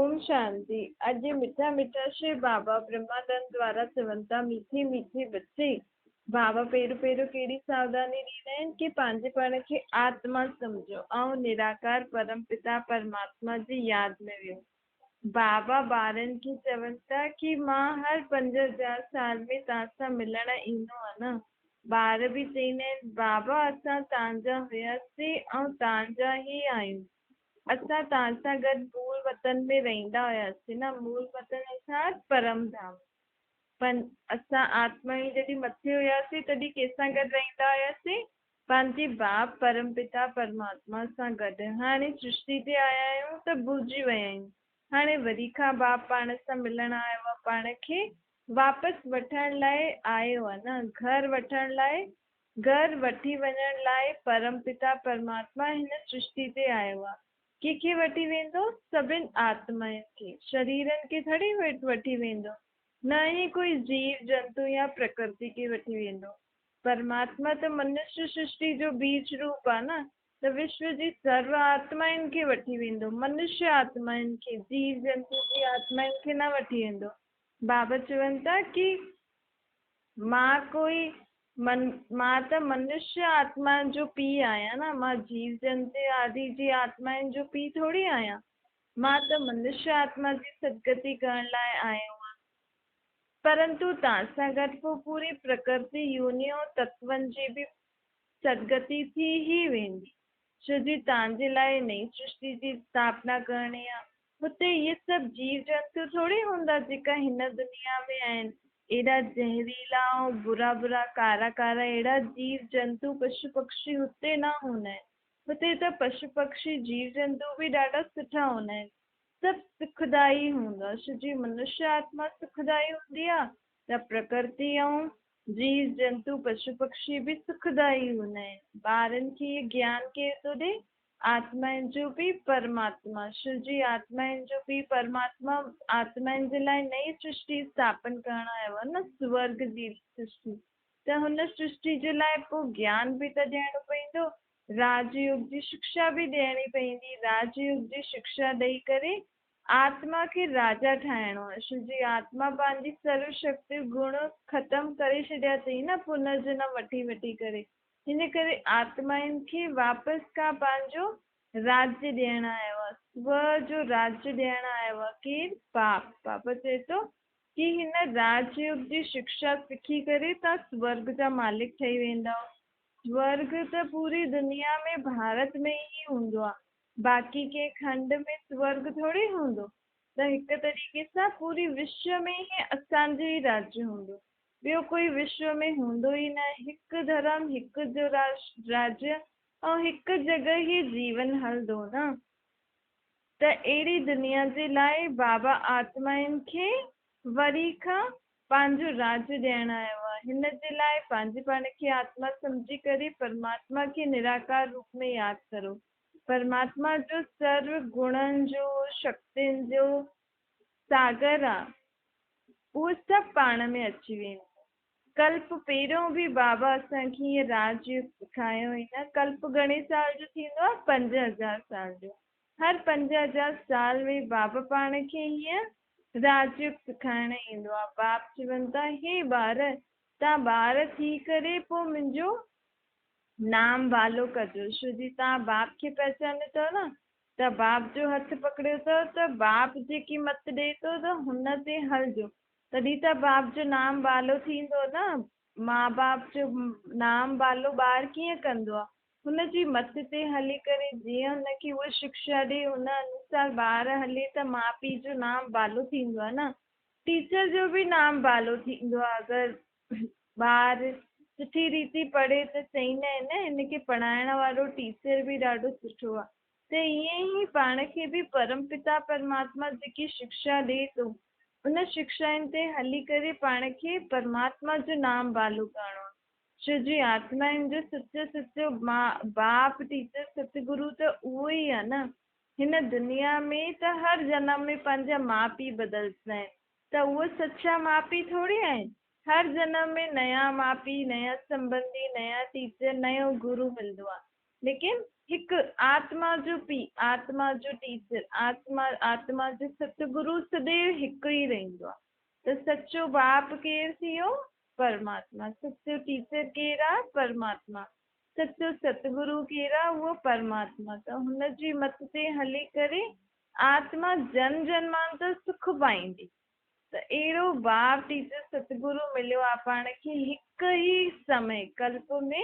اوم شانتي اڄ مٺا مٺا شري بابا برهمانند دوارا چون ٿا ميٺي ميٺي بچي بابا پهريون پهريون ڪهڙي ساوڌاني ڏيندا آهن ڪي پنهنجي پاڻ کي آتما سمجهو ۽ نراڪار پرم پتا پرماتما جي ياد ۾ ويهو بابا ٻارن کي چون ٿا ڪي مان هر 5000 سال ۾ توهان سان ملڻ ايندو آهيان نه ٻار به چئيندا آهن بابا اسان توهان جا هياسين ۽ توهان جا ئي آهيون اسان توهان سان گڏ مول وطن ۾ رهندا هياسين نه، مول وطن ارٿات پرم ڌام. پن اسان آتمائي جڏهن مٿي هياسين تڏهن ڪنهن سان گڏ رهندا هياسين؟ پنهنجي باپ پرم پتا پرماتما سان گڏ. هاڻي سرشتي تي آيا آهيون ته ڀلجي ويا آهيون. هاڻي وري کان باپ پاڻ سان ملڻ آيو آهي، پاڻ کي واپس وٺڻ لاء آيو آهي نه، گهر وٺڻ لاء گهر وٺي وڃڻ لاء پرم پتا پرماتما هن سرشتي تي آيو آ. ڪنهن کي وٺي ويندو؟ سڀن آتمائن کي. شريرن کي ٿڙي وٺي ويندو. نه ئي ڪوئي جيو جنتو يا پرڪرتي کي وٺي ويندو. پرماتما ته منشيه سرشتي جو بيج روپ آ نه، ته وشو جي سرو آتمائن کي وٺي ويندو. منشيه آتمائن کي، جيو جنتو جي آتمائن کي نه وٺي ويندو. بابا چون ٿا ڪي مان ڪوئي من مان ته منشيه آتما جو پيء آهيان نه، مان جيو جنتو آدي جي آتمائن جو پيء ٿوري آهيان. مان ته منشيه آتما جي سدگتي ڪرڻ لاء آيو آهيان. پرنتو توهان سان گڏ پوء پوري پرڪرتي، يونيون، تتون جي به سدگتي ٿي ئي ويندي. ڇو جي توهان جي لاء نئين سرشتي جي اسٿاپنا ڪرڻي آهي. هتي اهي سڀ جيو جنتو ٿوري هوندا جيڪا هن دنيا ۾ آهن. ايڏا زهريلا ۽ برا برا ڪارا ڪارا اهڙا جيو جنتو پشو پکشي هتي نه هوندا آهن. هتي ته پشو پکشي جيو جنتو به ڏاڍا سٺا هوندا آهن. سڀ سکدائي هوندو آهي. ڇو جي منشيه آتما سکدائي هوندي آهي ته پرڪرتي ۽ جيو جنتو پشو پکشي به سکدائي هوندا آهن. ٻارن کي اهي گيان ڪير ٿو ڏي؟ آتمائن جو پيء پرماتما، شو جي آتمائن جو پيء پرماتما آتمائن جي لاء نئين سرشٽي اسٿاپن ڪرڻ آيو آهي نه سورگ جي سرشٽي ته هن سرشٽي جي لاء پوء گيان به ته ڏيڻو پوندو راج يوگ جي شڪشا به ڏيڻي پوندي راج يوگ جي شڪشا ڏئي ڪري آتما کي راجا ٺاهڻو آهي شو جي آتما پنهنجي سرو شڪتيون گڻ ختم ڪري ڇڏيا اٿئي نه پنرجنم وٺي وٺي ڪري هن ڪري آتمائن کي واپس کان پنهنجو راجيه ڏيڻ آيو آهي، سو جو راجيه ڏيڻ آيو آهي. ڪير؟ باپ. بابا چئي ٿو ڪي هن راج يوگ جي شڪشا سکي ڪري توهان سورڳ جا مالڪ ٺهي ويندؤ. سورڳ ته پوري دنيا ۾ ڀارت ۾ ئي هوندو آهي، باقي ڪنهن کنڊ ۾ سورڳ ٿوري هوندو. ته هڪ طريقي سان پوري وشو ۾ ئي اسان جو ئي راجيه هوندو. ٻيو ڪوئي وشو ۾ هوندو ئي نه. هڪ ڌرم، هڪ جو راجيه ۽ هڪ جڳهه ئي جيون هلندو نه. ته اهڙي دنيا جي لاء بابا آتمائن کي وري کان پنهنجو راجيه ڏيڻ آيو آهي. هن جي لاء پنهنجي پاڻ کي آتما سمجهي ڪري پرماتما کي نراڪار روپ ۾ ياد ڪرو. پرماتما جو سرو گڻن جو، شڪتين جو ساگر آ. اهو سڀ پاڻ ۾ اچي ويندو. ڪلپ پهريون به بابا اسان کي ائين راج يوگ سکايو هئي نه. ڪلپ گهڻي سال جو ٿيندو آهي؟ 5000 سال جو. هر 5000 سال ۾ بابا پاڻ کي هيئن راج يوگ سکائڻ ايندو آهي. باپ چون ٿا، هي ٻار، تان ٻار ٿي ڪري پوء منهنجو نام بالو ڪجو، ڇو جي تان باپ کي پهچانيو اٿو نه، ته باپ جو هٿ پڪڙيو اٿو ته باپ جيڪي مت ڏئي ٿو ته هن تي هلجو تڏهن ته باپ جو نام بالو ٿيندو نه. ماء باپ جو نام بالو ٻار ڪيئن ڪندو آهي؟ هن جي مت تي هلي ڪري جيئن هن کي اها شڪشا ڏئي ان انوسار ٻار هلي ته ماء پيء جو نام بالو ٿيندو آهي نه. ٽيچر جو به نام بالو ٿيندو آهي اگر ٻار سٺي ريتي پڙهي ته چئيندا آهن نه هن کي پڙهائڻ وارو ٽيچر به ڏاڍو سٺو آهي ته ائين ئي پاڻ کي به پرم پتا پرماتما جيڪي شڪشا ڏئي ٿو ان شڪشائن تي هلي ڪري پاڻ کي پرماتما جو نام بالو ڪرڻو آهي ڇو جي آتمائن جو سچو سچو باپ ٽيچر ستگرو ته اهو ئي آهي نه هن دنيا ۾ ته هر جنم ۾ پنهنجا ماء پيء بدلجندا آهن ته اهي سچا ماء پيء ٿوري آهن. هر جنم ۾ نيا ماء پيء، نيا سنٻنڌي، نيا ٽيچر، نيو گرو ملندو آهي. ليڪن هڪ آتما جو پيء، آتما جو ٽيچر، آتما آتما جو ستگرو سديو هڪ ئي رهندو آهي. ته سچو باپ ڪير ٿي ويو؟ پرماتما. سچو ٽيچر ڪير آهي؟ پرماتما. سچو ستگرو ڪير آهي؟ اهو پرماتما. ته هن جي مت تي هلي ڪري آتما جنم جنمانتر سک پائيندي. ته اهڙو باپ ٽيچر ستگرو مليو آهي پاڻ کي هڪ ئي سمي ڪلپ ۾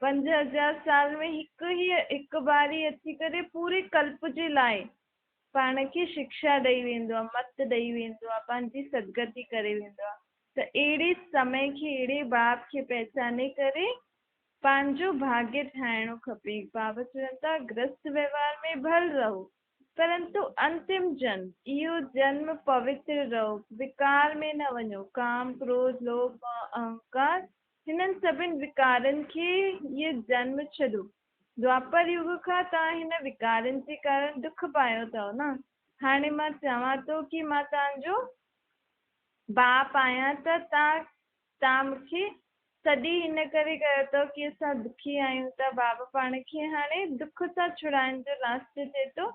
5000 سال ۾ هڪ ئي هڪ باري اچي ڪري پوري ڪلپ جي لاء پاڻ کي شڪشا ڏئي ويندو آهي، مت ڏئي ويندو آهي، پنهنجي سدگتي ڪري ويندو آهي ته اهڙي سمي کي اهڙي باپ کي پهچاني ڪري پنهنجو ڀاڳيه ٺاهڻو کپي. بابا چون ٿا گرهست وهنوار ۾ ڀل رهو پرنتو انتم جنم، اهو جنم پوتر رهو، وڪار ۾ نه وڃو، ڪام، ڪروڌ، لوڀ، موهه، اهنڪار، هنن سڀن وڪارن کي هيء جنم ڇڏو. دوآپر يگ کان توهان هن وڪارن جي ڪارڻ دک پايو اٿئو نه؟ هاڻي مان چوان ٿو ڪي مان توهان جو باپ آهيان ته توهان مون کي سڏ ئي هن ڪري ڪيو اٿئو ڪي اسان دکي آهيون ته بابا پاڻ کي هاڻي دک سان ڇڙائڻ جو راستو چئي ٿو.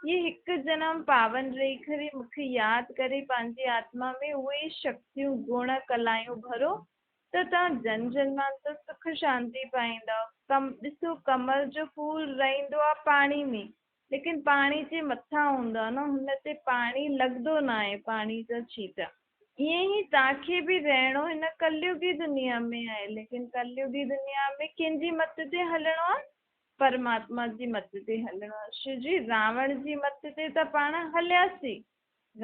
هي هڪ جنم پاون رهي ڪري مون کي ياد ڪري پنهنجي آتما ۾ اهي ئي شڪتيون، گڻ، ڪلائون ڀرو ته توهان جن جنمانتر سک شانتي پائيندؤ. ڏسو ڪمل جو ڦول رهندو آهي پاڻي ۾ ليڪن پاڻي جي مٿان هوندو آهي نه هن تي پاڻي لڳندو ناهي پاڻي جا ڇيٽا. ائين ئي توهان کي به رهڻو هن ڪليوگي دنيا ۾ آهي ليڪن ڪليوگي دنيا ۾ ڪنهن جي مت تي هلڻو آهي؟ پرماتما جي مت تي هلڻو آهي. شو جي راوڻ جي مت تي ته پاڻ هلياسين.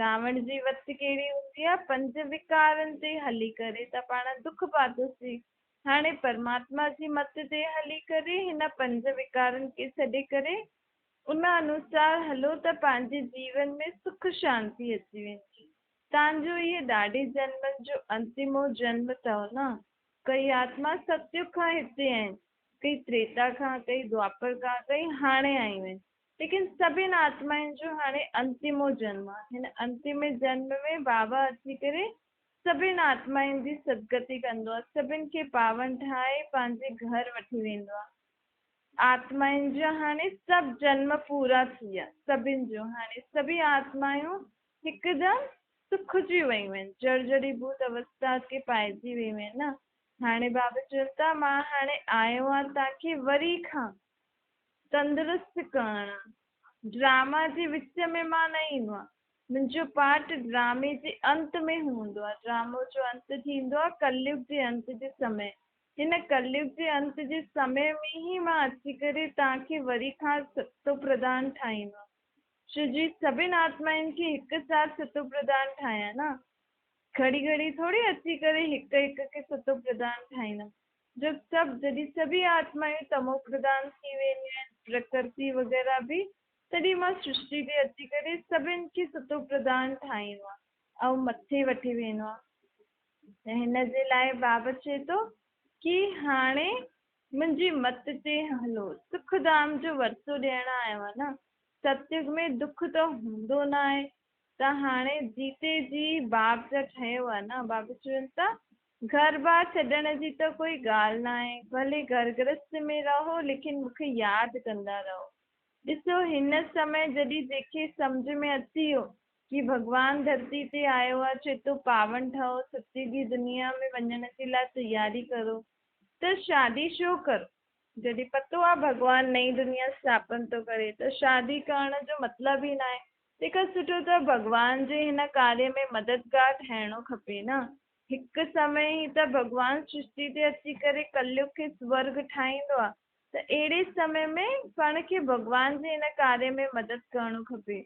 راوڻ جي وت ڪهڙي هوندي آهي؟ پنج وڪارن تي هلي ڪري ته پاڻ دک پاتوسين. هاڻي پرماتما جي مت تي هلي ڪري هن پنج وڪارن کي ڇڏي ڪري ان انوسار هلو ته پنهنجي جيون ۾ سک شانتي اچي ويندي. تان جو هيء ڏاڍي جنمن جو انتمو جنم اٿئو نه. ڪئي آتما ستيگ کان هتي آهن، ڪئي تريتا کان، ڪئي دوآپر کان، ڪئي هاڻي آيون آهن. ليڪن سڀن آتمائن جو هاڻي انتمو جنم آهي. هن انتمي جنم ۾ بابا اچي ڪري سڀن آتمائن جي سدگتي ڪندو آهي، سڀن کي پاون ٺاهي پنهنجي گهر وٺي ويندو آهي. آتمائن جا هاڻي سڀ جنم پورا ٿي ويا، سڀن جو هاڻي سڀئي آتمايون هڪدم سکجي ويون آهن، جڙجڙيڀوت اوستا کي پائجي ويون آهن نه. هاڻي بابا چون ٿا مان هاڻي آيو آهيان توهان کي وري کان تندرست ڪرڻ، ڊراما جي وچ ۾ مان نه ايندو آهيان. منهنجو پارٽ ڊرامي جي انت ۾ هوندو آهي. ڊرامو جو انت ٿيندو آهي ڪليگ جي انت جي سمي. هن ڪليگ جي انت جي سمي ۾ ئي مان اچي ڪري توهان کي وري کان ستو پرڌان ٺاهيندو آهيان. شو جي سڀن آتمائن کي هڪ ساٿ ستو پرڌان ٺاهيان نه. گهڙي گهڙي ٿوري اچي ڪري هڪ هڪ کي ستو پرڌان ٺاهيندم. جب سڀ جڏهن سڀئي آتمائون تمو پرڌان ٿي وينديون آهن، پرڪرتي وغيره به، تڏهن مان سرشٽي تي اچي ڪري سڀن کي ستو پرڌان ٺاهيندو آهيان ۽ مٿي وٺي ويندو آهيان. ته هن جي لاء بابا چئي ٿو ڪي هاڻي منهنجي مت تي هلو، سک ڌام جو ورثو ڏيڻ آيو آهيان نه، ستيگ ۾ دک ته هوندو نه آهي، ته هاڻي جيتي جي باب جا ٺهيو آهي نه، بابا چون ٿا گهر بار ڇڏڻ جي ته ڪوئي ڳالهه ناهي، ڀلي گهر گرهست ۾ رهو ليڪن مون کي ياد ڪندا رهو. ڏسو هن سمي جڏهن جنهن کي سمجهه ۾ اچي ويو ڪي ڀڳوان ڌرتي تي آيو آ چئي ٿو پاون ٺهو ستيگي دنيا ۾ وڃڻ جي لاء تياري ڪرو ته شادي ڇو ڪرو؟ جڏهن پتو آ ڀڳوان نئين دنيا اسٿاپن ٿو ڪري ته شادي ڪرڻ جو مطلب ئي ناهي. تنهن کان سٺو ته ڀڳوان جي هن ڪاريه ۾ مددگار ٺهڻو کپي نه. هڪ سمي ئي ته ڀڳوان سرشٽي تي اچي ڪري ڪليگ کي سورڳ ٺاهيندو آ ته اهڙي سمي ۾ پاڻ کي ڀڳوان جي ان ڪاري ۾ مدد ڪرڻو کپي.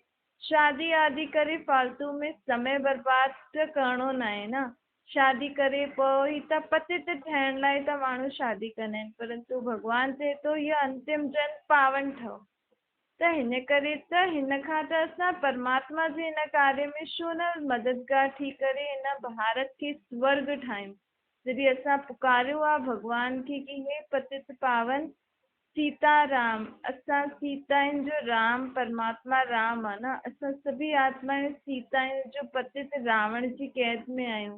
شادي آدي ڪري فالتو ۾ سمي برباد ته ڪرڻو ناهي نه. شادي ڪري پوء هي ته پتت ٺهڻ لاء ته ماڻهو شادي ڪندا آهن پرنتو ڀڳوان چئي ٿو هيء انتم جن پاون ٺهو. ته هن ڪري ته هن کان ته اسان پرماتما جي هن ڪاريه ۾ ڇو نه مددگار ٿي ڪري هن ڀارت کي سورڳ ٺاهيون. جڏهن اسان پڪاريو آ ڀڳوان کي ڪي هي پتت پاون سيتا رام، اسان سيتائن جو رام پرماتما رام آ نه، اسان سڀئي آتمائون سيتائن جو پتت راوڻ جي قيد ۾ آهيون،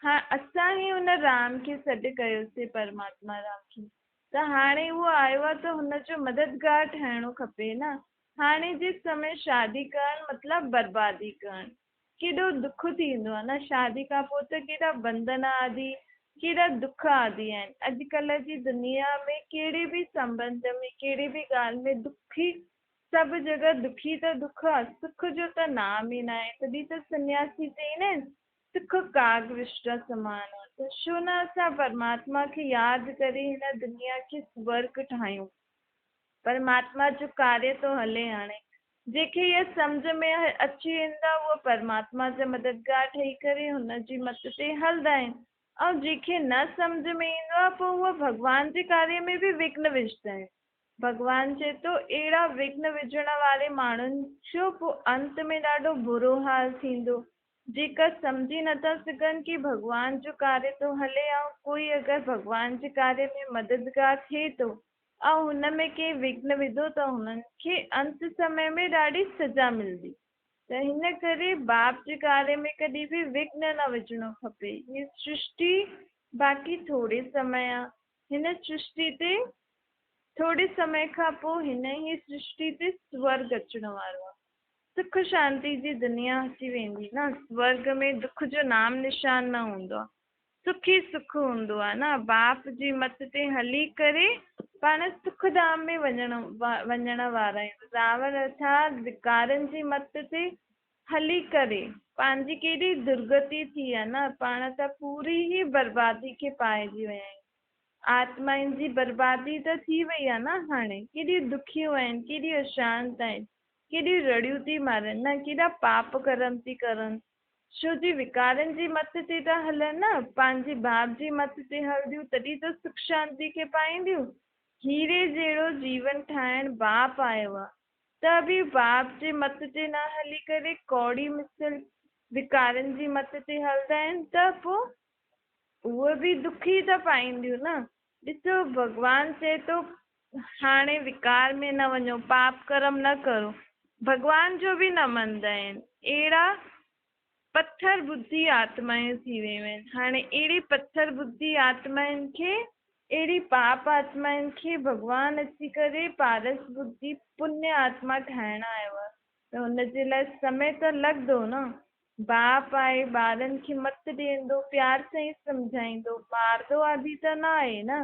هاڻ اسان ئي ان رام کي سڏ ڪيوسين پرماتما رام کي. ته هاڻي اهو آيو آهي ته هن جو مددگار ٺهڻو کپي نه. هاڻي جي سمي شادي ڪرڻ مطلب بربادي ڪرڻ. ڪيڏو دک ٿيندو آهي نه شادي کان پوء ته ڪيڏا بنڌن آدي ڪيڏا دک آدي آهن. اڄڪلهه جي دنيا ۾ ڪهڙي به سنٻنڌ ۾ ڪهڙي به ڳالهه ۾ دکي سڀ جڳهه دکي ته دک آهي سک جو ته نام ئي ناهي. تڏهن ته سنياسي چئيندا آهن سک ڪاڳ وشٽا سمان آهي. ته ڇو نه اسان پرماتما کي ياد ڪري هن دنيا کي سورڳ ٺاهيون. پرماتما جو ڪاريه ٿو هلي هاڻي جنهن کي اها سمجهه ۾ اچي ويندو آهي اهو پرماتما جا مددگار ٺهي ڪري هن جي مت تي هلندا آهن ۽ جنهن کي نه سمجهه ۾ ايندو آهي پوء اهو ڀڳوان جي ڪاريه ۾ به وگهن وجهندا آهن. ڀڳوان چئي ٿو اهڙا وگهن وجهڻ واري ماڻهن جو پوء انت ۾ ڏاڍو برو حال ٿيندو. جيڪا سمجهي نٿا سگهن ڪي ڀڳوان جو ڪاريه ٿو هلي ۽ ڪوئي اگر ڀڳوان جي ڪاريه ۾ مددگار ٿئي ٿو ۽ هن ۾ ڪنهن وگهن وڌو ته هنن کي انت سمي ۾ ڏاڍي سزا ملندي ته هن ڪري باپ جي ڪاري ۾ ڪڏهن به وگهن نه وجهڻو کپي. هي سرشٽي باقي ٿوري سمي آ. هن سرشٽي تي ٿوري سمي کان پوء هن ئي سرشٽي تي سورڳ اچڻ وارو آ. سک شانتي جي دنيا اچي ويندي نه. سورڳ ۾ دک جو نام نشان نه هوندو آ. سک ئي سک هوندو آ نه. باپ جي مت تي هلي ڪري پاڻ سک ڌام ۾ وڃڻ وڃڻ وارا آهيون. راوڻ ارٿات وڪارن جي مت تي هلي ڪري پنهنجي ڪيڏي درگتي ٿي آ نه. پاڻ ته پوري ئي بربادي کي پائجي ويا آهيون. آتمائن جي بربادي ته ٿي وئي آ نه هاڻي. ڪيڏيون دکيون آهن، ڪيڏيون اشانت آهن، ڪيڏيون رڙيون ٿي مارن نه، ڪيڏا پاپ ڪرم ٿي ڪرن. ڇو جي وڪارن جي مت تي ٿا هلن نه، پنهنجي باپ جي مت تي هلنديون تڏهن ته سک شانتي کي پائينديون. هيري جهڙو جيون ٺاهڻ باپ آيو آ ته به باپ جي مت تي نه هلي ڪري ڪوڙي مثل وڪارن جي مت تي هلندا آهن ته پو اهي به دک ئي ته پائينديون نه. ڏسو ڀڳوان چئي ٿو هاڻي وڪار ۾ نه وڃو، پاپ ڪرم نه ڪرو. ڀڳوان جو به نه مڃندا آهن. اهڙا پٿر ٻڌي آتمائون ٿي ويون آهن. هاڻي اهڙي پٿر ٻڌي آتمائن کي، اهڙي پاپ آتمائن کي ڀڳوان اچي ڪري پارس ٻڌي پڃ آتما ٺاهڻ آيو آهي ته هن جي لاء سمي ته لڳندو نه. باپ آهي، ٻارن کي مت ڏيندو، پيار سان ئي سمجهائيندو، مارندو آدي ته نه آهي نه.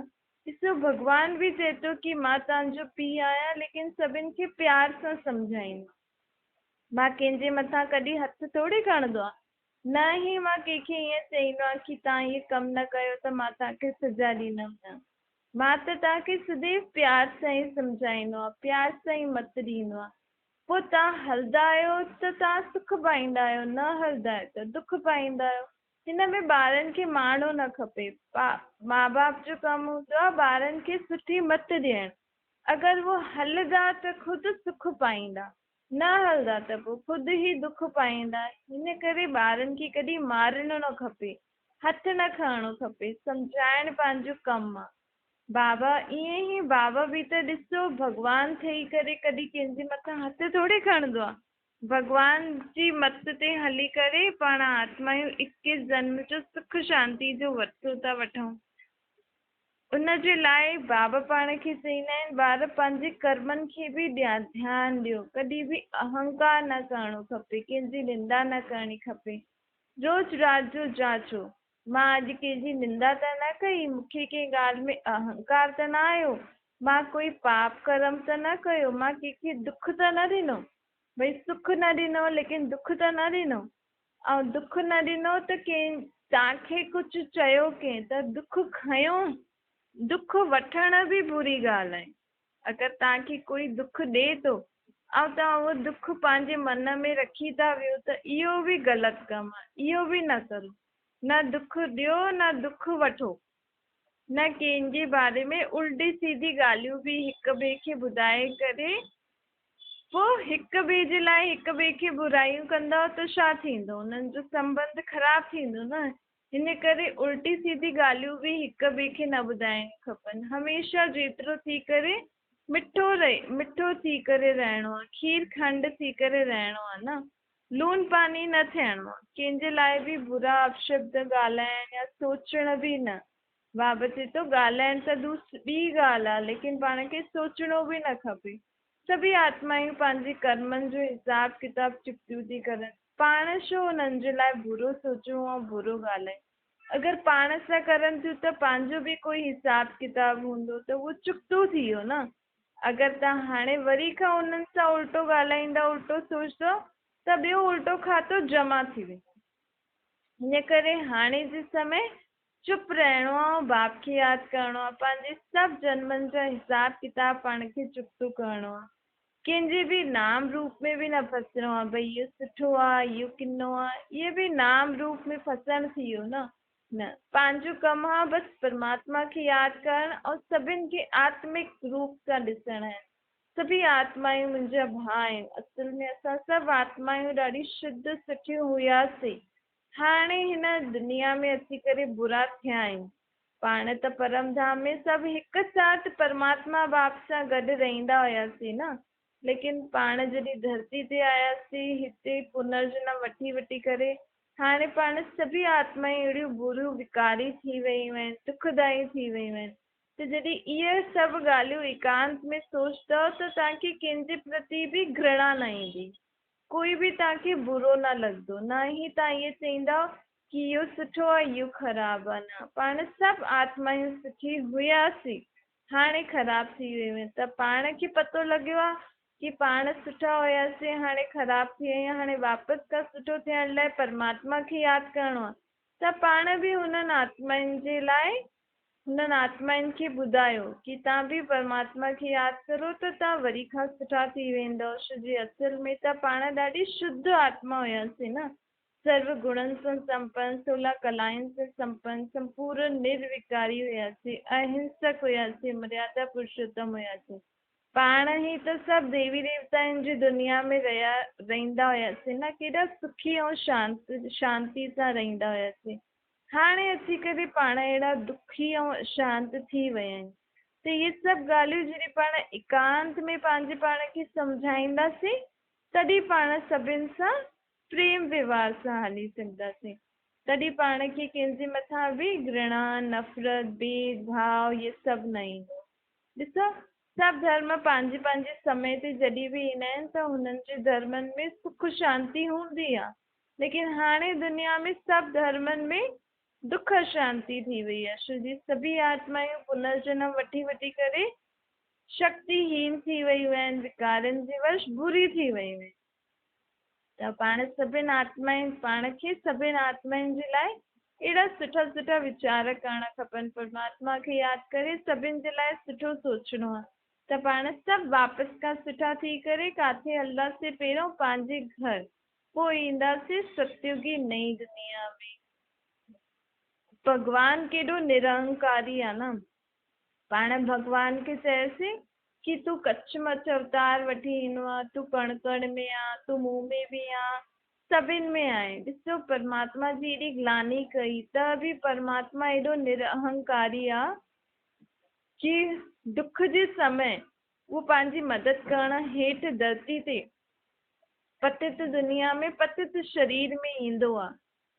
ڏسو ڀڳوان به چئي ٿو ڪي مان توهان جو پيء آهيان ليڪن سڀن کي پيار سان سمجهائيندو مان ڪنهن جي مٿان ڪڏهن هٿ ٿوري کڻندو آهيان نه ئي مان ڪنهن کي ائين چئيندو آهيان ڪي توهان هي ڪم نه ڪيو ته مان توهان کي سزا ڏيندم نه مان ته توهان کي سديو پيار سان ئي سمجهائيندو آهيان پيار سان ئي مت ڏيندو آهيان پوء توهان هلندا آهيو ته توهان سک پائيندا آهيو نه هلندا آهيو ته دک پائيندا آهيو. هن ۾ ٻارن کي مارڻو نه کپي. ماء باپ جو ڪم هوندو آهي ٻارن کي سٺي مت ڏيڻ. اگر هو هلندا ته خود سک پائيندا، نه هلندا ته پوء خود ئي دک پائيندا. هن ڪري ٻارن کي ڪڏهن مارڻو نه کپي، هٿ نه کڻڻو کپي، سمجهائڻ پنهنجو ڪم آ. بابا ائين ئي بابا به ته ڏسو ڀڳوان ٿئي ڪري ڪڏهن ڪنهن جي مٿان هٿ ٿوري کڻندو آ. ڀڳوان جي مت تي هلي ڪري پاڻ آتمائون اڪيس جنم جو سک شانتي جو ورثو ٿا وٺون. ان جي لاء بابا پاڻ کي چئيندا آهن ٻار پنهنجي ڪرمن کي به ڌيان ڏيو، ڪڏهن به اهنڪار نه ڪرڻو کپي، ڪنهن جي نندا نه ڪرڻي کپي. روز رات جو جاچو، مان اڄ ڪنهن جي نندا ته نه ڪئي، مون کي ڪنهن ڳالهه ۾ اهنڪار ته نه آيو، مان ڪوئي پاپ ڪرم ته نه ڪيو، مان ڪنهن کي دک ته نه ڏنو. ڀئي سک نه ڏنو ليڪن دک ته نه ڏنو ۽ دک نه ڏنو ته ڪنهن توهان کي ڪجهه چيو ڪنهن ته دک کنيو، دک وٺڻ به بري ڳالهه آهي. اگر توهان کي ڪوئي دک ڏئي ٿو ۽ توهان اهو دک پنهنجي من ۾ رکي ٿا ويهو ته اهو به غلط ڪم آهي، اهو به نه ڪرو. نه دک ڏيو نه دک وٺو. نه ڪنهن جي باري ۾ الٽي سيڌي ڳالهيون به هڪ ٻئي کي ٻڌائي ڪري پوء هڪ ٻئي جي لاء هڪ ٻئي کي برايون ڪندؤ ته ڇا ٿيندو؟ انهن جو سنٻنڌ خراب ٿيندو نه. ان ڪري الٽي سيڌي ڳالهيون به هڪ ٻئي کي نه ٻڌائڻيون کپن. هميشه جيترو ٿي ڪري مٺو رهي مٺو ٿي ڪري رهڻو آ، کير کنڊ ٿي ڪري رهڻو آ نه لون پاني نه ٿيڻو آ. ڪنهن جي لاء به برا اپشبد ڳالهائڻ يا سوچڻ به نه. بابا چئي ٿو ڳالهائڻ ته ٻي ڳالهه آ، ليڪن پاڻ کي سوچڻو به نه کپي. سڀئي آتمائون پنهنجي ڪرمن جو حساب ڪتاب چڪتيون ٿي ڪرن. پاڻ ڇو انهن جي لاءِ برو سوچون ۽ برو ڳالهايون؟ اگر پاڻ سان ڪرن ٿيون ته پنهنجو به ڪوئي حساب ڪتاب هوندو ته اهو چڪتو ٿي ويو نه. اگر توهان هاڻي وري کان انهن سان الٽو ڳالهائيندا، الٽو سوچندؤ ته ٻيو الٽو کاتو جمع ٿي ويندو. ان ڪري هاڻي جي سمي چپ رهڻو آ ۽ باپ کي ياد ڪرڻو آ. پنهنجي سڀ جنمن جا حساب ڪتاب پاڻ کي چڪتو ڪرڻو آ. ڪنهن جي به نام روپ ۾ به نه ڦسڻو آ، ڀئي اهو سٺو آ، اهو ڪنو آ، اهي به نام روپ ۾ ڦسڻ ٿي ويو نه. نه، پنهنجو ڪم آ بس پرماتما کي ياد ڪرڻ ۽ سڀن کي آتمڪ روپ سان ڏسڻ آهي. سڀئي آتمائون منهنجا ڀاء آهن. اصل ۾ اسان سڀ آتمائون ڏاڍي شڌ سٺيون هياسين. هاڻي هن دنيا ۾ اچي ڪري برا ٿيا آهيون. پاڻ ته پرم ڌام ۾ سڀ هڪ ساٿ پرماتما باپ سان گڏ رهندا هياسين نه. ليڪن پاڻ جڏهن ڌرتي تي آياسين، هتي پنرجنم وٺي وٺي ڪري هاڻي پاڻ سڀئي آتمائون اهڙيون بريون وڪاري ٿي ويون آهن، دکدائي ٿي ويون آهن. ته جڏهن اهي سڀ ڳالهيون ايڪانت ۾ سوچندؤ ته توهان کي ڪنهن جي پرتي به گهرڻا نه ايندي. ڪوئي به توهان کي برو نه لڳندو، نه ئي توهان ائين چئيندؤ ڪي اهو سٺو آهي، اهو خراب آهي، نه، پاڻ سڀ آتمايون سٺي هياسين، هاڻي خراب ٿي ويون آهن ته پاڻ کي پتو لڳيو آهي ڪي پاڻ سٺا هياسين، هاڻي خراب ٿي ويا آهيون، هاڻي واپس کان سٺو ٿيڻ لاء پرماتما کي ياد ڪرڻو آهي ته پاڻ به هنن آتمائن جي لاء هنن آتمائن کي ٻڌايو ڪي توهان به پرماتما کي ياد ڪرو ته توهان وري کان سٺا ٿي ويندؤ. ڇو جي اصل ۾ ته پاڻ ڏاڍي شڌ آتما هياسين نه. سرو گڻن سان سمپن، سولهه ڪلائن سان سمپن، سمپورن نروڪاري هياسين، اهنسڪ هياسين، مريادا پرشوتم هياسين. پاڻ ئي ته سڀ ديوي ديوتائن جي دنيا ۾ رهيا رهندا هياسين نه. ڪيڏا سکي ۽ شانت شانتي سان رهندا هياسين. هاڻي اچي ڪري پاڻ اهڙا دکي ۽ اشانت ٿي ويا آهيون ته اهي سڀ ڳالهيون جڏهن پاڻ ايڪانت ۾ پنهنجي پاڻ کي سمجهائينداسين تڏهن پاڻ سڀن سان پريم ويوهار سان هلي سگهنداسين. تڏهن پاڻ کي ڪنهن جي مٿان به گهرڻا، نفرت، ڀيد ڀاء اهي سڀ نه ايندو. ڏسو سڀ ڌرم پنهنجي پنهنجي سمي تي جڏهن به ايندا آهن ته هنن جي ڌرمن ۾ سک شانتي هوندي آهي. ليڪن هاڻي دنيا ۾ سڀ ڌرمن ۾ دک اشانتي ٿي وئي آهي، ڇو جي سڀئي آتمايون پنرجنم وٺي وٺي ڪري شڪتي هين ٿي ويون آهن، وڪارن جي وش بري ٿي ويون آهن. ته پاڻ سڀن آتمائن پاڻ کي سڀن آتمائن جي لاء اهڙا سٺا سٺا ويچار ڪرڻا کپن، پرماتما کي ياد ڪري سڀن جي لاء سٺو سوچڻو آهي ته پاڻ سڀ واپس کان سٺا ٿي ڪري ڪاٿي هلنداسين پهريون پنهنجي گهر پوء اينداسين ستيوگي نئين دنيا ۾. ڀڳوان ڪيڏو نرهنڪاري آ نه. پاڻ ڀڳوان کي چيوسين ڪي تون ڪڇ مڇ اوتار وٺي ايندو آ، تون ڪڻ ڪڻ ۾ آ، تون مون ۾ به آ، سڀن ۾ آهين. ڏسو پرماتما جي ايڏي گلاني ڪئي ته به پرماتما ايڏو نرهنڪاري آ ڪي دک جي سمي اهو پنهنجي مدد ڪرڻ هيٺ ڌرتي تي پتت دنيا ۾ پتت شرير ۾ ايندو آ.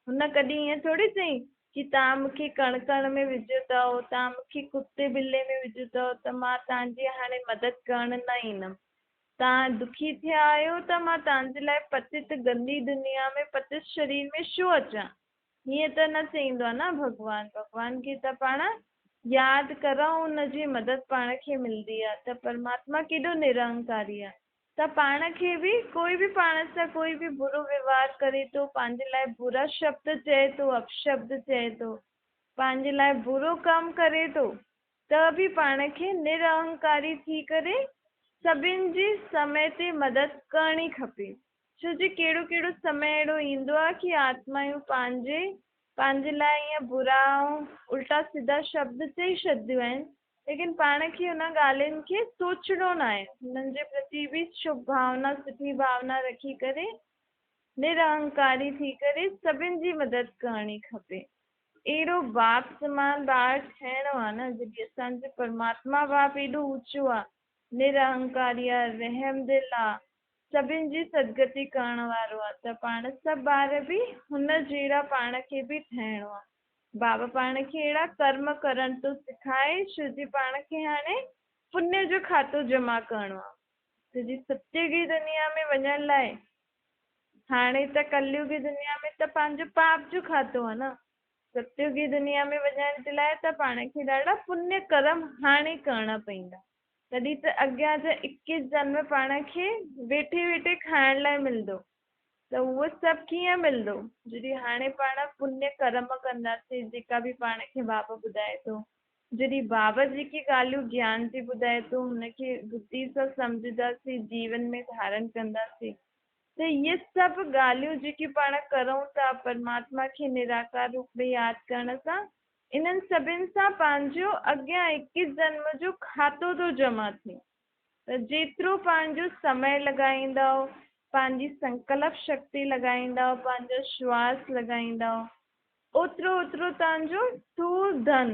هن ڪڏهن ائين ٿوري چيائين ڪي توهان مون کي ڪڻ ڪڻ ۾ وجهيو اٿئو، توهان مون کي ڪتي ٻلي ۾ وجهيو اٿئو ته مان توهان جي هاڻي مدد ڪرڻ نه ايندم. توهان دکي ٿيا آهيو ته مان توهان جي لاء پتت گندي دنيا ۾ پتت شرير ۾ ڇو اچان؟ هيئن ته نه چئيندو آ نه ڀڳوان. ڀڳوان کي ته پاڻ ياد ڪرون ان جي مدد پاڻ کي ملدي آ ته پرماتما ڪيڏو نرهنڪاري آ ته پاڻ کي به ڪوئي به پاڻ سان ڪوئي به برو ويوهار ڪري ٿو پنهنجي لاء برا شبد چئي ٿو اپشبد چئي ٿو پنهنجي لاء برو ڪم ڪري ٿو ته به پاڻ کي نرهنڪاري ٿي ڪري سڀن جي سمي تي مدد ڪرڻي کپي. ڇو جي ڪهڙو ڪهڙو سمي اهڙو ايندو آهي ڪي آتمايون پنهنجي پنهنجي لاء ائين برا ۽ الٽا سڌا شبد چئي ڇڏنديون آهن ليڪن پاڻ کي انهن ڳالهين کي سوچڻو ناهي انهن جي پرتي به شڀ ڀاونا سٺي ڀاونا رکي ڪري نرهنڪاري ٿي ڪري سڀن جي مدد ڪرڻي کپي. اهڙو باپ سمان ٻار ٺهڻو آهي نه جڏهن اسان جو پرماتما باپ ايڏو اوچو آهي نرهنڪاري آهي رحمدل آهي سڀن جي سدگتي ڪرڻ وارو آ ته پاڻ سڀ ٻار به هن جهڙا پاڻ کي به ٺهڻو آ. بابا پاڻ کي اهڙا ڪرم ڪرڻ ٿو سکائي ڇو جي پاڻ کي هاڻي پڃ جو کاتو جمع ڪرڻو آهي. ڇو جي ستيوگي دنيا ۾ وڃڻ لاء هاڻي ته ڪليوگي دنيا ۾ ته پنهنجو پاپ جو کاتو آهي نه. ستيوگي دنيا ۾ وڃڻ جي لاء ته پاڻ کي ڏاڍا پڃ ڪرم هاڻي ڪرڻا پوندا. تڏهن ته اڳيان جا اڪيس جنم پاڻ کي ويٺي ويٺي کائڻ لاء ملندو. ته اهو سڀ ڪيئن ملندو؟ جڏهن هاڻي پاڻ پڃ ڪرم ڪنداسين، جيڪا به پاڻ کي بابا ٻڌائي ٿو، جڏهن بابا جيڪي ڳالهيون گيان جي ٻڌائي ٿو، هن کي ٻڌي سان سمجهنداسين، جيون ۾ ڌارڻ ڪنداسين، ته اهي سڀ ڳالهيون جيڪي پاڻ ڪرون ٿا، پرماتما کي نراڪار روپ ۾ ياد ڪرڻ سان، انهن سڀن سان پنهنجو اڳيان اڪيس جنم جو کاتو ٿو جمع ٿئي. ته جيترو پنهنجو سمي لڳائيندؤ، پنهنجي سنڪلپ شڪتي لڳائيندؤ، پنهنجو شواس لڳائيندؤ، اوترو اوترو توهان جو ٿور ڌن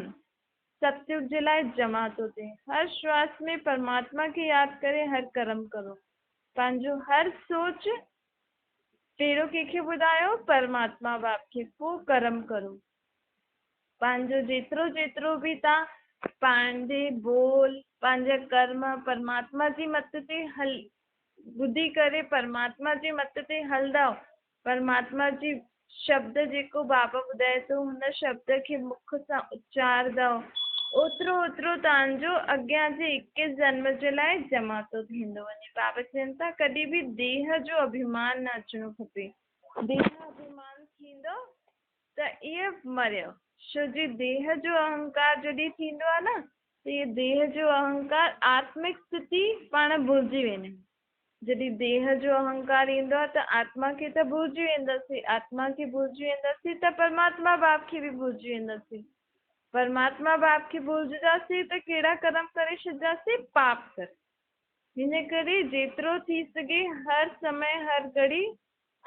ستيگ جي لاء جمع ٿو ٿئي. هر شواس ۾ پرماتما کي ياد ڪري هر ڪرم ڪرو. پنهنجو هر سوچ پهريون ڪنهن کي ٻڌايو؟ پرماتما باپ کي، پوء ڪرم ڪرو. پنهنجو جيترو جيترو به توهان پنهنجي ٻول، پنهنجا ڪرم پرماتما جي مت تي هل ٻڌي ڪري پرماتما جي مت تي هلندؤ، پرماتما جي شبد جيڪو بابا ٻڌائي ٿو هن شبد کي مک سان اچاردؤ، اوترو اوترو توهان جو اڳيان جي اڪيس جنم جي لاء جمع ٿو ٿيندو وڃي. بابا چون ٿا ڪڏهن به ديهه جو اڀيمان نه اچڻو کپي. ديهه اڀيمان ٿيندو ته اهي مريو. ڇو جي ديهه جو اهنڪار جڏهن ٿيندو آهي نه ته اهي ديهه جو اهنڪار آتمڪ اسٿتي پاڻ ڀلجي ويندا آهيون. جڏهن ديهه جو اهنڪار ايندو آهي ته آتما کي ته ڀلجي وينداسين، آتما کي ڀلجي وينداسين ته پرماتما باپ کي به ڀلجي وينداسين. پرماتما باپ کي ڀلجنداسين ته ڪهڙا ڪرم ڪري ڇڏنداسين؟ پاپ ڪرم. هن ڪري جيترو ٿي سگهي هر سمي هر گهڙي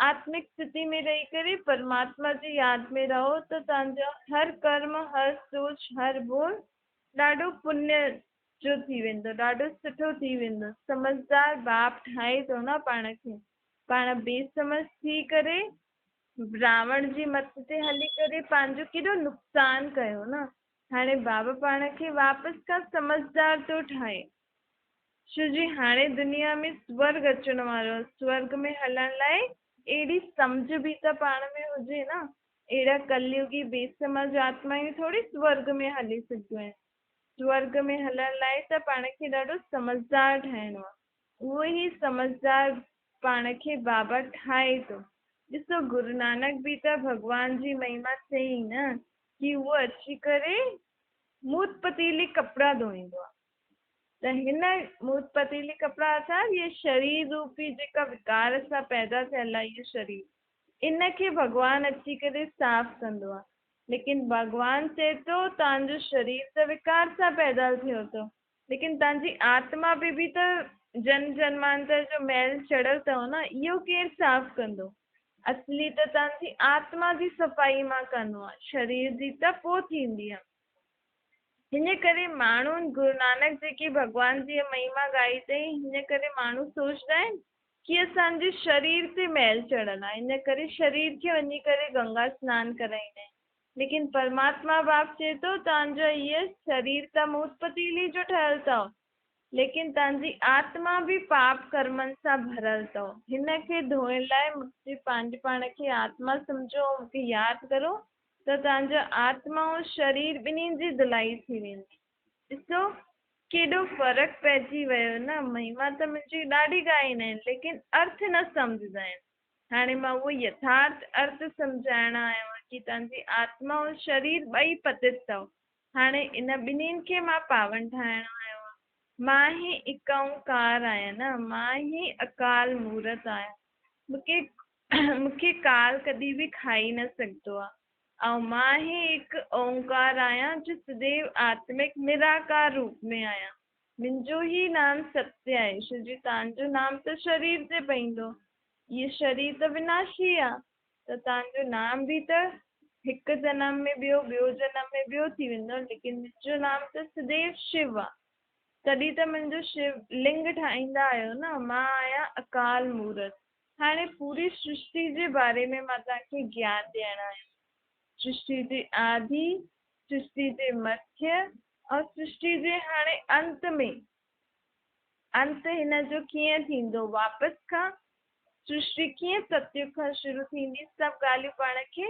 آتمڪ اسٿتي ۾ رهي ڪري پرماتما جي ياد ۾ رهو ته توهان جو هر ڪرم، هر سوچ، هر ٻول ڏاڍو پڃ جو ٿي ويندو، ڏاڍو سٺو ٿي ويندو. سمجهدار باپ ٺاهي ٿو نه پاڻ کي. پاڻ بي سمجهه ٿي ڪري راوڻ جي مت تي هلي ڪري پنهنجو ڪيڏو نقصان ڪيو نه. هاڻي بابا پاڻ کي واپس کان سمجهدار ٿو ٺاهي. ڇو جي هاڻي دنيا ۾ سورڳ اچڻ وارو آهي. سورڳ ۾ هلڻ لاء اهڙي سمجهه به ته پاڻ ۾ هجي نه. اهڙا ڪليوگي بي سمجهه آتمائون ٿوري سورڳ ۾ هلي سگهنديون آهن. سورڳ ۾ هلڻ لاء ته پاڻ کي ڏاڍو سمجهدار ٺاهڻو آهي. اهو ئي سمجهدار پاڻ کي بابا ٺاهي ٿو. ڏسو گرو نانڪ به ته ڀڳوان جي مهما چئي نه ڪي اهو اچي ڪري موت پتيلي ڪپڙا ڌوئيندو آهي. ته هن موت پتيلي ڪپڙا اٿا، اهي شرير روپي جيڪا وڪار سان پيدا ٿيل آهي اهو شرير، ان کي ڀڳوان اچي ڪري صاف ڪندو آهي. ليڪن ڀڳوان چئي ٿو توهان جو شرير ته وڪار سان پيدا ٿيو اٿو، ليڪن توهان جي آتما ۾ به ته جنم جنمانتر جو ميل چڙهيل اٿو نه، اهو ڪير صاف ڪندو؟ اصلي ته توهان جي آتما جي صفائي مان ڪرڻو آهي، شرير جي ته پوء ٿيندي آهي. هن ڪري ماڻهو گرو نانڪ جيڪي ڀڳوان جي مهما ڳائي اٿئي، هن ڪري ماڻهو سوچدا آهن ڪي اسان جي شرير تي ميل چڙهيل آهي، هن ڪري شرير کي وڃي ڪري گنگا سنان ڪرائيندا آهن. ليڪن پرماتما باپ چئي ٿو توهان جو هيء شرير ته موت پتيلي جو ٺهيل اٿو، ليڪن توهان جي آتما به پاپ ڪرمن سان ڀريل اٿو، هن کي ڌوئڻ لاء مون کي پنهنجي پاڻ کي آتما سمجهو ۽ مون کي ياد ڪرو ته توهان جو آتما ۽ شرير ٻنهي جي ڌلائي ٿي ويندي. ڏسو ڪيڏو فرق پئجي ويو نه. مهما ته منهنجي ڏاڍي ڳائيندا آهن ليڪن ارٿ نه سمجهندا آهن. هاڻي مان اهو يٿارٿ ارٿ سمجهائڻ آيو آهيان ڪي توهان جي آتما ۽ شرير ٻئي پتت اٿو. هاڻي ان ٻنهين کي مان پاون ٺاهڻ آيو آهيان. مان ئي اڪ اونڪار آهيان نه، مان ئي اڪال مورت آهيان. مون کي مون کي ڪال ڪڏهن به کائي نه سگهندو آ ۽ مان ئي هڪ اونڪار آهيان جو سديو آتمڪ نراڪار روپ ۾ آهيان. منهنجو ئي نام ستيه آهي، ڇو جو توهان جو نام ته شرير تي پئيندو. اهو شرير ته وناشي آ ته توهان جو نام به ته هڪ جنم ۾ ٻيو، ٻيو جنم ۾ ٻيو ٿي ويندو، ليڪن منهنجو نام ته سديو شو آ. تڏهن ته منهنجو شو لنگ ٺاهيندا آهيو نه، مان آهيان اڪال مورت. هاڻي پوري سرشتي جي باري ۾ مان توهان کي گيان ڏيڻ آيو آهيان. سرشٽي جي آدي، سرشٽي جي مٿيه ۽ سرشٽي جي هاڻي انت ۾، انت هن جو ڪيئن ٿيندو، واپس کان سرشٽي ڪيئن ستيگ کان شروع ٿيندي، سڀ ڳالهيون پاڻ کي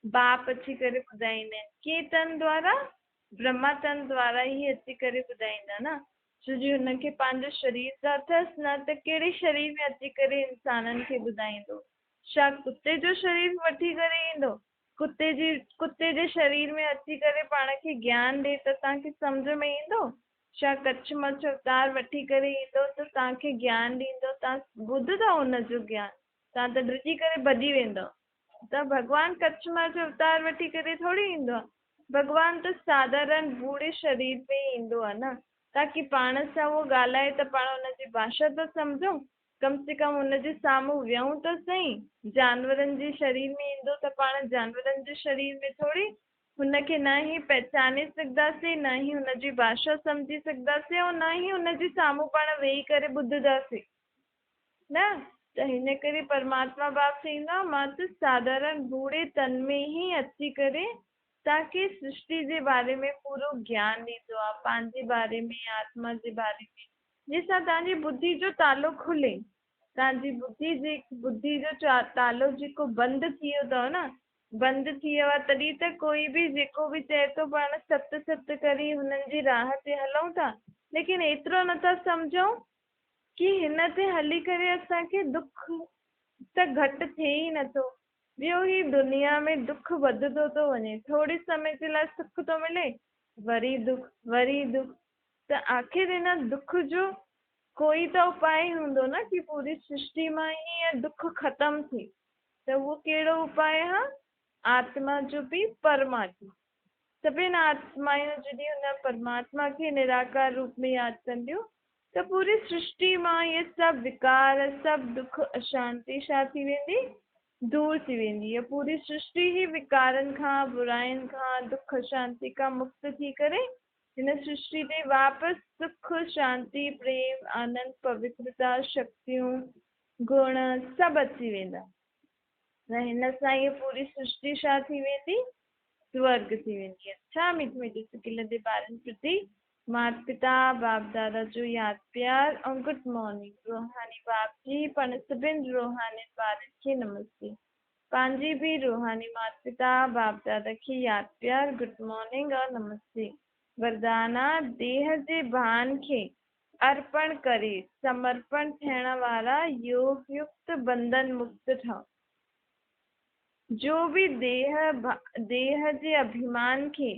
باپ اچي ڪري ٻڌائيندا آهن. ڪنهن تن دوارا؟ برهما تن دوارا ئي اچي ڪري ٻڌائيندا نه، ڇو جي هن کي پنهنجو شرير ته اٿس نه ته ڪهڙي شرير ۾ اچي ڪري انسانن کي ٻڌائيندو؟ ڇا ڪتي جو شرير وٺي ڪري ايندو؟ ڪتي جي ڪتي جي شرير ۾ اچي ڪري پاڻ کي گيان ڏي ته توهان کي سمجهه ۾ ايندو؟ ڇا ڪڇ مڇ اوتار وٺي ڪري ايندو ته توهان کي گيان ڏيندو؟ توهان ٻڌندؤ ان جو گيان؟ توهان ته ڊڄي ڪري ڀڄي ويندؤ. ته ڀڳوان ڪڇ مڇ اوتار وٺي ڪري ٿوري ايندو آهي. ڀڳوان ته ساڌارڻ ڀوڙي شرير ۾ ئي ايندو آهي نه، تاڪي پاڻ سان اهو ڳالهائي ته پاڻ ان جي ڀاشا ته سمجهون، ڪم سي ڪم ان جي سامهون ويهون ته سهي. جانورن جي شرير ۾ ايندو ته پاڻ جانورن جي شرير ۾ ٿوري هن کي نه ئي پهچاني سگهنداسين، نه ئي هن جي ڀاشا سمجهي سگهنداسين ۽ نه ئي هن جي سامهون پاڻ ويهي ڪري ٻڌنداسين. نه ته هن ڪري پرماتما باپ چئيندو آهي، مان ته ساڌارڻ ڀوڙي تن ۾ ئي اچي ڪري توهان کي سرشٽي جي باري ۾ پورو گيان ڏيندو آهيان، پنهنجي باري ۾، آتما جي باري ۾، جنهن سان توهان جي ٻڌي جو تالو کلي. توهان جي ٻڌي جي ٻڌي جو تالو جيڪو بند ٿي ويو اٿو نه، بند ٿي ويو آهي، تڏهن ته ڪوئي به جيڪو به چئي ٿو پاڻ ست ست ڪري هنن جي راهه تي هلون ٿا، ليڪن ايترو نٿا سمجهون ڪي هن تي هلي ڪري اسان کي دک ته گهٽ ٿئي ئي نٿو، ٻيو هي دنيا ۾ دک وڌندو ٿو وڃي، ٿوري سمي جي لاء سک ٿو ملي، وري دک، وري دک، ته آخر هن دک جو ڪوئي ته اپاء هوندو نه ڪي پوري سرشٽي مان ئي هي دک ختم ٿئي، ته اهو ڪهڙو اپاء آ؟ آتما جو به پرماتما. سڀني آتمائون جڏهن ان پرماتما کي نراڪار روپ ۾ ياد ڪنديون ته پوري سرشٽي مان اهي سڀ وڪار، سڀ دک، اشانتي ڇا ٿي ويندي؟ دور ٿي ويندي. اها پوري سرشٽي ئي وڪارن کان، براين کان، دک اشانتي کان مڪت ٿي ڪري هن سرشٽي تي واپس سک، شانتي، پريم، آنند، پوترتا، شڪتيون، گڻ سڀ اچي ويندا. ته هن سان هيء پوري سرشٽي ڇا ٿي ويندي؟ سورڳ ٿي ويندي. اڇا مٺي مٺي سڪيلڌي ٻارن پرتي مات پتا باپ دادا جو ياد پيار ۽ گڊ مارننگ روحاني باپ جي پڻ سڀن روحانين ٻارن کي نمستي پنهنجي به روحاني مات پتا باپ دادا کي ياد پيار گڊ مارننگ ۽ نمستي وردانا ديهه جي ڀان کي ارپڻ ڪري سمرپڻ ٿيڻ وارا يوگ يڪت بنڌن مڪت ٺهو. جو به ديهه ديهه جي اڀيمان کي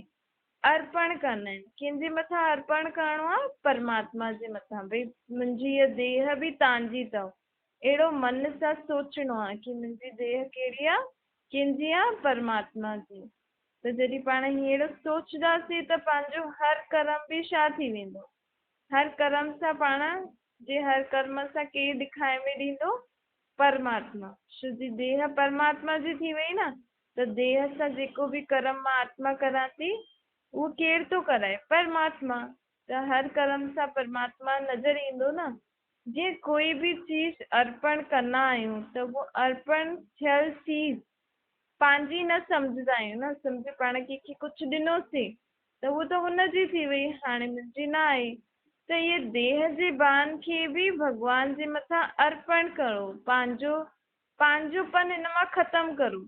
ارپڻ ڪندا آهن. ڪنهن جي مٿان ارپڻ ڪرڻو آهي؟ پرماتما جي مٿان. ڀئي منهنجي هيء ديهه به توهان جي اٿو. اهڙو من سان سوچڻو آهي ڪي منهنجي ديهه ڪهڙي آهي؟ ڪنهن جي آهي؟ پرماتما جي. ته جڏهن پاڻ هيئڙو سوچنداسين ته پنهنجو هر ڪرم به ڇا ٿي ويندو؟ هر ڪرم سان پاڻ جي هر ڪرم سان ڪير ڏکائي ۾ ڏيندو؟ پرماتما. شو جي ديهه پرماتما جي ٿي وئي نه ته ديهه سان جيڪو به ڪرم مان آتما ڪران ٿي اهو ڪير ٿو ڪرائي؟ پرماتما. ته هر ڪرم سان پرماتما نظر ايندو نه. جيئن ڪوئي به چيز ارپڻ ڪندا آهيون ته اهو ارپڻ ٿيل چيز پنهنجي نه سمجهندا آهيون نه، سمجهه پاڻ ڪنهن کي ڪجهه ڏنوسين ته اهو ته هن جي ٿي وئي، هاڻي منهنجي نه آهي. ته اهي ديهه جي ڀان کي به ڀڳوان جي مٿان ارپڻ ڪرو، پنهنجو پنهنجوپن هن مان ختم ڪرو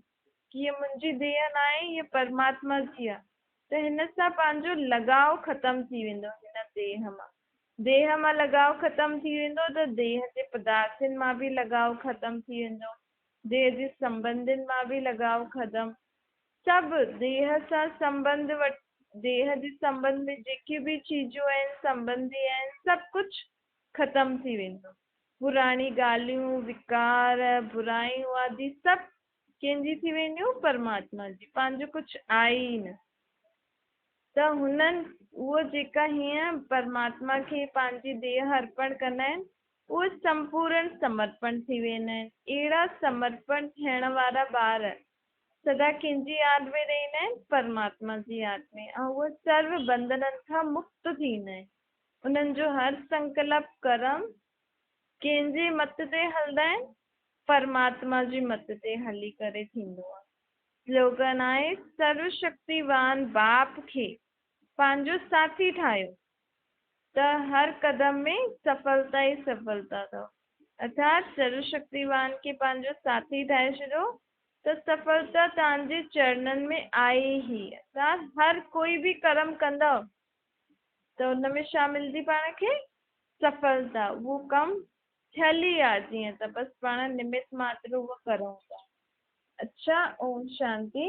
ڪي هيء منهنجي ديهه ناهي، هيء پرماتما جي آهي ته هن سان پنهنجو لڳاء ختم ٿي ويندو هن ديهه مان. ديهه مان لڳاء ختم ٿي ويندو ته ديهه جي پدارٿن مان به لڳاء ختم ٿي ويندو، ديهه جي سنٻنڌين مان به لڳاء ختم. سڀ ديهه سان سنٻنڌ وٺ، ديهه جي سنٻنڌ ۾ جيڪي به چيزون آهن، سنٻنڌي آهن، سڀ ڪجهه ختم ٿي ويندو. پراڻي ڳالهيون، وڪار، برايون آدي سڀ ڪنهن جي ٿي وينديون؟ پرماتما جي. پنهنجو ڪجهه آهي ئي نه. ته هنن اهو جيڪا هيئن پرماتما کي پنهنجي ديهه ارپڻ ڪندا آهن، اهي سمپورڻ سمرپڻ ٿي ويندا آهن. اهڙا سمرپڻ ٿيڻ وارا ٻار سدا ڪنهن جي ياد ۾ رهندا آهن؟ پرماتما جي ياد ۾، ۽ اهي سرو بنڌنن کان مڪت ٿيندا آهن. انهن جو هر سنڪلپ، ڪرم، ڪنهن جي مت تي هلندا آهن؟ پرماتما جي مت تي هلي ڪري ٿيندو آهي. سلوگن آهي، سروشڪتيوان باپ کي پنهنجو ساٿي ٺاهيو ته هر قدم ۾ سڦلتا ئي سڦلتا اٿو. ارٿات سروشڪتيوان کي پنهنجو ساٿي ٺاهي ڇڏيو ته سڦلتا توهان جي چرنن ۾ آئي ئي. ارٿات هر ڪوئي به ڪرم ڪندؤ ته ان ۾ ڇا ملندي پاڻ کي؟ سڦلتا. اهو ڪم ٿيل ئي آهي جيئن ته بس پاڻ نمت ماتر اهو ڪرون ٿا. اڇا اوم شانتي.